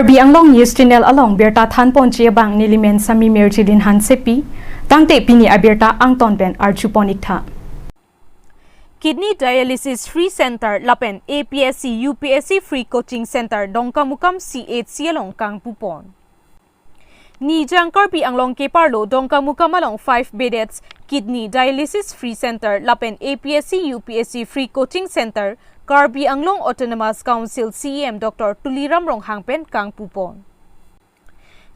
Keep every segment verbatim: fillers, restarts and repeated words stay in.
Karbi Anglong News Channel along birta thanponji abang nelimen Sami Mirjilin Hansepi, tangte pini abirta angton pen arjupon iktha. Kidney Dialysis Free Center lapen A P S C U P S C Free Coaching Center Dongkamukam C H C along kangpupon. Nijang Karbi Anglong keparlo Dongkamukam along five bedded Kidney Dialysis Free Center lapen A P S C U P S C Free Coaching Center Karbi Anglong Autonomous Council C E M Doctor Tuliram Ronghang pen kangpupon.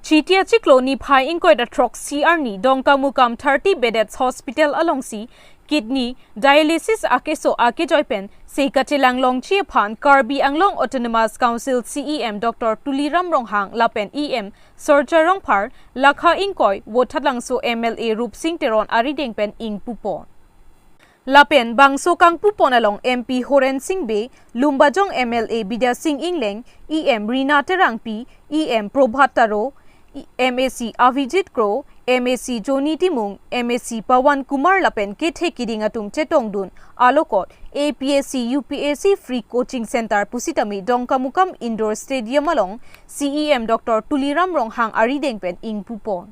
Chiti achiklo niphai ingkoi ra throksi arni Dongkamukam thirty bedded hospital alongsi kidney dialysis akeso akejoi pen se kachelang longji aphan Karbi Anglong Autonomous Council C E M Doctor Tuliram Ronghang lapen E M Sorcha Rongphar, lakha ingkoi Vothatlangso M L A Rupsing Teron arideng pen ingpupon. Lapen bangso kangpupon along M P Horen Sing Bey, Lumbajong M L A Bidya Sing Engleng, E M Rina Terangpi, E M Probhat Taro, E-, M A C Avijit Kro, M A C Johnny Timung, M A C Pawan Kumar lapen kethe kiding atum chetongdun alokot A P S C U P S C Free Coaching Center pusitame Dongkamukam Indoor Stadium along C E M Doctor Tuliram Ronghang arideng pen ingpupon.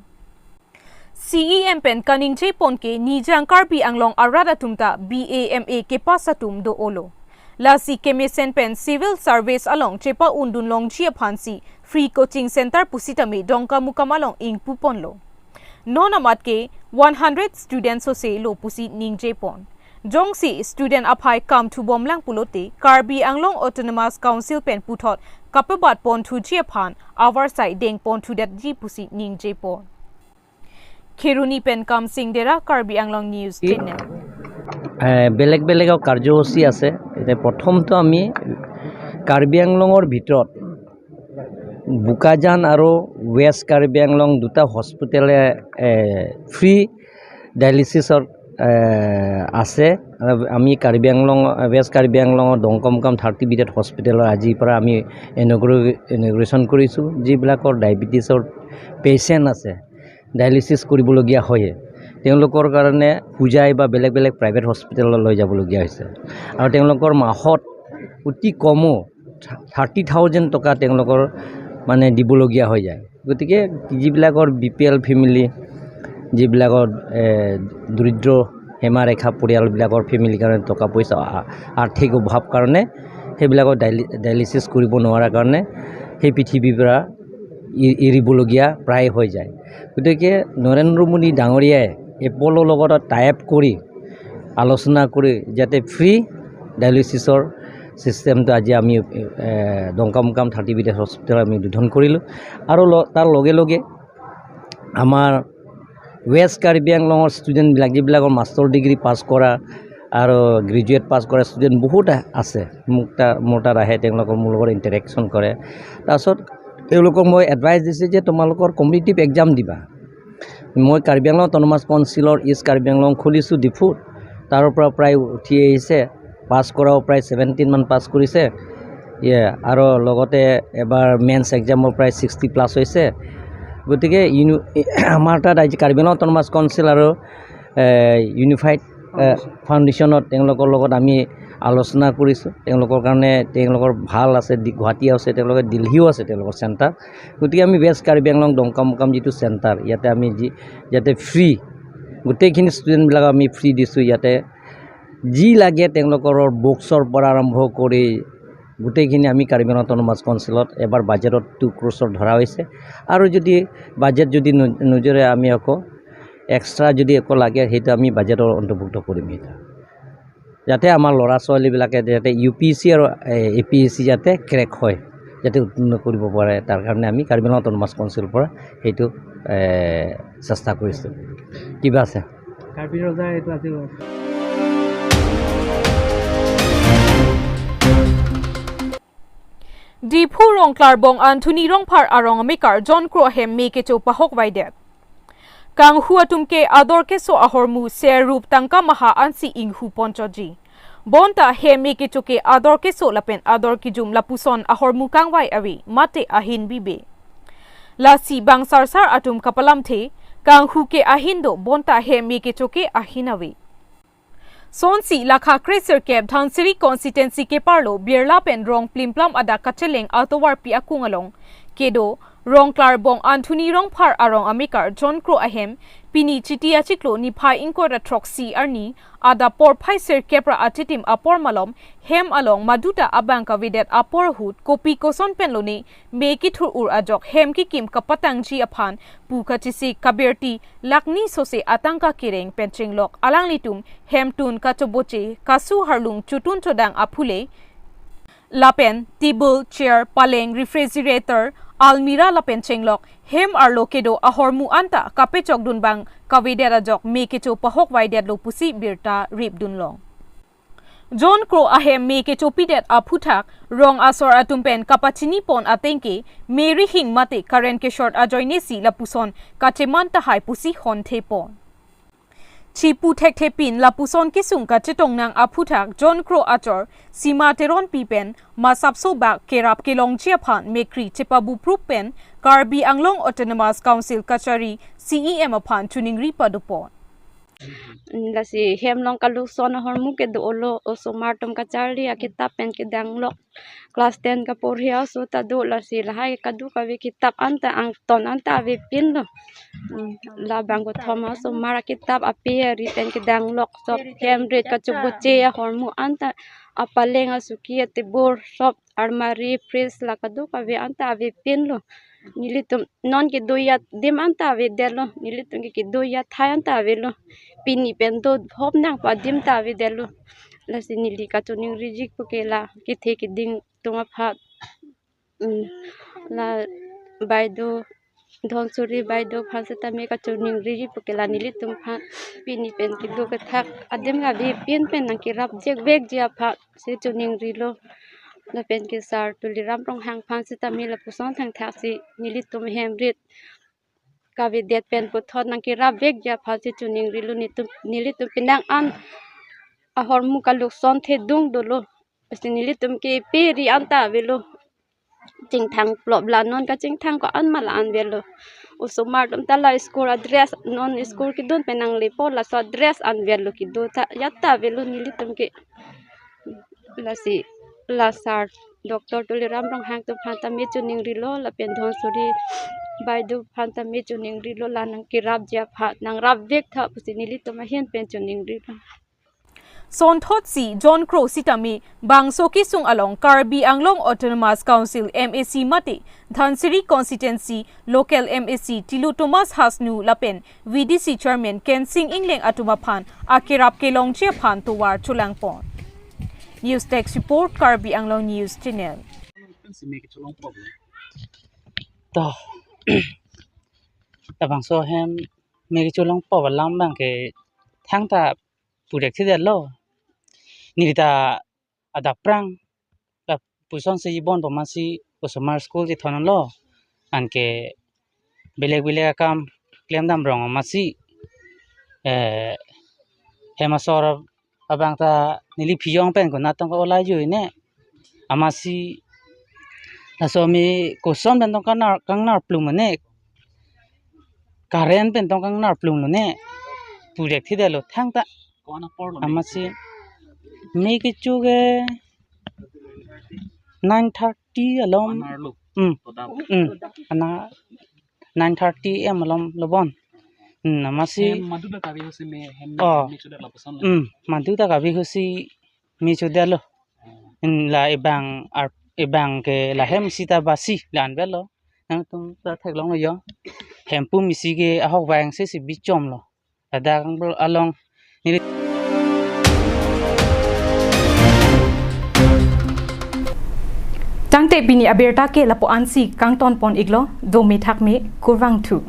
C E M pen kaningjepon ke Nijang Karbi Anglong arat atum ta B A M A kepass atum do-olo. Lasi kemesen pen civil service along chepa-undun longji aphansi free coaching center pusitame Dongkamukam along ingpuponlo. Non amat ke one hundred students sose lo pusi ningjepon. Jongsi student aphai kamthubomlang pulote Karbi Anglong Autonomous Council pen puthot kapebatponthuji aphan avarsai dengponthudetji pusi ningjepon. Kheroni pen Kamsing Dera, Karbi Anglong News Channel. এ, বেলেগ বেলেগ কাৰ্যসূচী আছে। এতিয়া প্ৰথমটো আমি কাৰ্বি আংলঙৰ ভিতৰত বোকাজান আৰু ৱেষ্ট কাৰ্বি আংলং দুটা হস্পিটেলে, এ, ফ্ৰী ডায়েলিচিছৰ, এ, আছে। আৰু আমি কাৰ্বি আংলং, ৱেষ্ট কাৰ্বি আংলঙৰ ডংকমকাম থাৰ্টি বেডেড হস্পিটেলৰ আজিৰ পৰা আমি ইনগ্ৰ-, ইনগ্ৰেশ্যন কৰিছোঁ। যিবিলাকৰ ডায়েবেটিছৰ পেচেণ্ট আছে, ডায়েলিচিছ কৰিবলগীয়া হয়, তেওঁলোকৰ কাৰণে হোজাই বা বেলেগ বেলেগ প্ৰাইভেট হস্পিটেললৈ লৈ যাবলগীয়া হৈছে। আৰু তেওঁলোকৰ মাহত অতি কমো থাৰ্টি থাউজেণ্ড টকা তেওঁলোকৰ মানে দিবলগীয়া হৈ যায়। গতিকে যিবিলাকৰ বি পি এল ফেমিলি, যিবিলাকৰ, এ, দৰিদ্ৰ সীমাৰেখা পৰিয়ালবিলাকৰ ফেমিলিৰ কাৰণে টকা পইচা, আ-, আৰ্থিক অভাৱ কাৰণে সেইবিলাকৰ ডায়লি-, ডায়েলিচিছ কৰিব নোৱাৰাৰ কাৰণে সেই পৃথিৱীৰ পৰা এ-, এৰিবলগীয়া প্ৰায় হৈ যায়। গতিকে নৰেন্দ্ৰ মোদী ডাঙৰীয়াই এপ'ল'ৰ লগত টাই আপ কৰি, আলোচনা কৰি যাতে ফ্ৰী ডায়েলিচিছৰ ছিষ্টেমটো আজি আমি, এ, ডংকামুকাম থাৰ্টি বেডেড হস্পিটেল আমি উদ্বোধন কৰিলোঁ। আৰু ল-, তাৰ লগে লগে আমাৰ ৱেষ্ট কাৰ্বি আংলঙৰ ষ্টুডেণ্টবিলাক, যিবিলাকৰ মাষ্টাৰ ডিগ্ৰী পাছ কৰা আৰু গ্ৰেজুৱেট পাছ কৰা ষ্টুডেণ্ট বহুত আ-, আছে। মোক তা-, মোৰ তাত আহে, তেওঁলোকৰ মোৰ লগত ইণ্টাৰেকশ্যন কৰে। তাৰপিছত তেওঁলোকক মই এডভাইচ দিছোঁ যে তোমালোকৰ কম্পিটিটিভ এক্সাম দিবা। মই কাৰ্বি আংলং অট'নমাছ কাউন্সিলৰ ইষ্ট কাৰ্বি আংলং খুলিছোঁ ডিফুত, তাৰ পৰা প্ৰায় উঠি আহিছে, পাছ কৰাও প্ৰায় ছেভেণ্টিন মান পাছ কৰিছে। ইয়ে, আৰু লগতে এবাৰ মেইনছ এক্সামৰ প্ৰায় ছিক্সটি প্লাছ হৈছে। গতিকে ইউনি-, আমাৰ তাত আজি কাৰ্বি আংলং অট'নমাছ কাউন্সিল আৰু, এ, ইউনিফাইড, এ, ফাউণ্ডেশ্যনত তেওঁলোকৰ লগত আমি আলোচনা কৰিছোঁ। তেওঁলোকৰ কাৰণে তেওঁলোকৰ ভাল আছে, দি-, গুৱাহাটী আছে, তেওঁলোকে দিল্লীও আছে তেওঁলোকৰ চেণ্টাৰ। গতিকে আমি ৱেষ্ট কাৰ্বি আংলং ডংকামুকাম যিটো চেণ্টাৰ, ইয়াতে আমি যি, যাতে ফ্ৰী, গোটেইখিনি ষ্টুডেণ্টবিলাকক আমি ফ্ৰী দিছোঁ। ইয়াতে যি লাগে তেওঁলোকৰ বুকছৰ পৰা আৰম্ভ কৰি গোটেইখিনি আমি কাৰ্বি আংলং অট'নমাছ কাউন্সিলত এবাৰ বাজেটত টু ক্ৰ'ৰ্ছৰ ধৰা হৈছে। আৰু যদি বাজেট যদি ন-, নোজোৰে, আমি আকৌ এক্সট্ৰা যদি একো লাগে, সেইটো আমি বাজেটৰ অন্তৰ্ভুক্ত কৰিম। সেইটো যাতে আমাৰ ল'ৰা ছোৱালীবিলাকে যাতে ইউ পি এছ চি আৰু, এ, এ পি এছ চি যাতে ক্ৰেক হয়, যাতে উত্তীৰ্ণ কৰিব পাৰে, তাৰ কাৰণে আমি কাৰ্বি আংলং অট'নমাছ কাউন্সিলৰ পৰা সেইটো, এ, চেষ্টা কৰিছোঁ। কিবা আছে? কাৰ্বি ৰজা এইটো আজি Diphu Rongklarbong Anthony Rongphar arong amekar jonkro ahem me kecho pahokvaidet. Kanghu atum ke ador keso ahormu ser rup tangka maha ansi inghuponchotji. Bonta hem me kecho ke ador keso lapen ador kijum lapuson ahormu kangvai ave mate ahin bibe. Lasi bang sarsar atum kapalamthe, kanghu ke ahin do bonta hem me kecho ke ahin ave. Sonsi lakha kre sirkep Dhansiri constituency keparlo Birla pen Rongplimplam adak kacheleng atovarpi akung along kedo Rongklarbong Anthony Rongphar arong amekar John Kro ahem pini Chiti achiklo niphai ingkoi ra throksi arni adap porphai sirkep ra achitim apor malom hem along maduta abang kavedet apor ahut kopi koson pen lone me kethur-ur ajok hem kekim kapatangji aphan pu kachesik kabirti lakh ni sose atangka kereng pen chenglok alanglitum hemtun kachoboche kasu harlung chotun chodang aphule lapen table, chair, paleng, refrigerator, almirah lapen chenglok hem arlo kedo ahormu anta kapechokdun bang kavedet ajok me kecho pahokvaidetlo pusi birta ripdunlong. John Kro ahem me kechopidet aphuthak rong asor atum pen kapachinipon atengke me rihing mate current keshort ajoinesi lapuson kacheman tahai pusi honthepon. Chipu thekthepin lapuson kesung kachetong nang aphuthak John Kro achor Sima Teronpi pen masapso bak kerap kelongji aphan mekri chepabuprup pen Karbi Anglong Autonomous Council kachari C E M aphan choningri padopon. Lasi hem along kalukson ahormu kedo-olo, osomar atum kacharli akitap pen kedanglok. Class ten kaporhi aso ta do, lasi lahai kadokave kitap anta angton anta avepinlo. Hmm, labang kothom osomar akitap ape ari pen kedanglok, sop hem rit kachoboche ahormu anta apaleng asuki atebor sop almari fridge la kadokave anta avepinlo. Nelitum non kedo adim anta avedetlo, nelitum ke kedo athai anta avelo. Pini pen do hop nangpo adim ta avedetlo. Lasi neli kachoningriji puke la kethe keding atum aphan, mm, la baido Dhonsuri baido aphan sitame kachoningriji puke la nelitum aphan pini pen kedo kethak adim kavepin pen nangkerap jekvekji aphan si choningrilo. Lapen ke Sar Tuliram Ronghang aphan sitame lapuson thangthak si nelitum hem rit kavedet pen puthot nangkerapvekji aphan si choningrilo. Nelitum, nelitum penang an ahormu kalukson thedung dolo. Lasi nelitum ke pe ri anta avelo. Chingthang plop la non kachingthang ko-an ma la-an avelo. Osomar atum ta la school adress, non school kedun pen nanglepo, laso adress an avelo, kedo ta ajat ta avelo nelitum ke. Lasi la Sar Doctor Tuliram Ronghang atum aphan tame choningrilo, lapen Dhonsuri baido aphan tame choningrilo, la nangkerapji aphan nangrapvek tha pusi nelitum ahin pen choningrilo. Sonthotsi John Kro sitame bangso kesung along Karbi Anglong Autonomous Council M A C mate Dhansiri constituency local M A C Tilu Thomas Hasnu lapen V D C chairman Kensing Engleng atum aphan akerap kelongji aphan tovar cholangpon. News Desk Report, Karbi Anglong News Channel. To, labangso hem me kecholongpo alam abang ke thangta pudek thidetlo. Neli ta adapprang lapuson si ibon po amatsi osomar school chethon lo. Anke belek belek akam klemdam rong amatsi, eh, hem asor abang ta neli phiyong pen konat tong ka olai jui ne. Amatsi laso me koson pen tong kangnar, kangnar plum ne. Current pen tong kangnar plum lo ne. Pudek thidetlo thangta. Ko-an apor lo me? Amatsi me kecho ke nine thirty alom. Ko-an arlo? Hmm. Todap. Hmm. Ana nine thirty A M alom lo bon. Hmm, amatsi. Hem madu ta kave ahutsi me hem, oh, me chodet lapuson lo. Hmm, madu ta kave ahutsi me chodetlo. Hmm, la ebang ar, ebang ke la hem sita basi la-an avelo. Nangtum ta theklonglo yo. Hemphu misi ke ahok vang si si bichomlo. Ladak along neli. Tangte pini abirta ke lapu-ansi kangtonpon iklo, dome thakme, kurvangthu.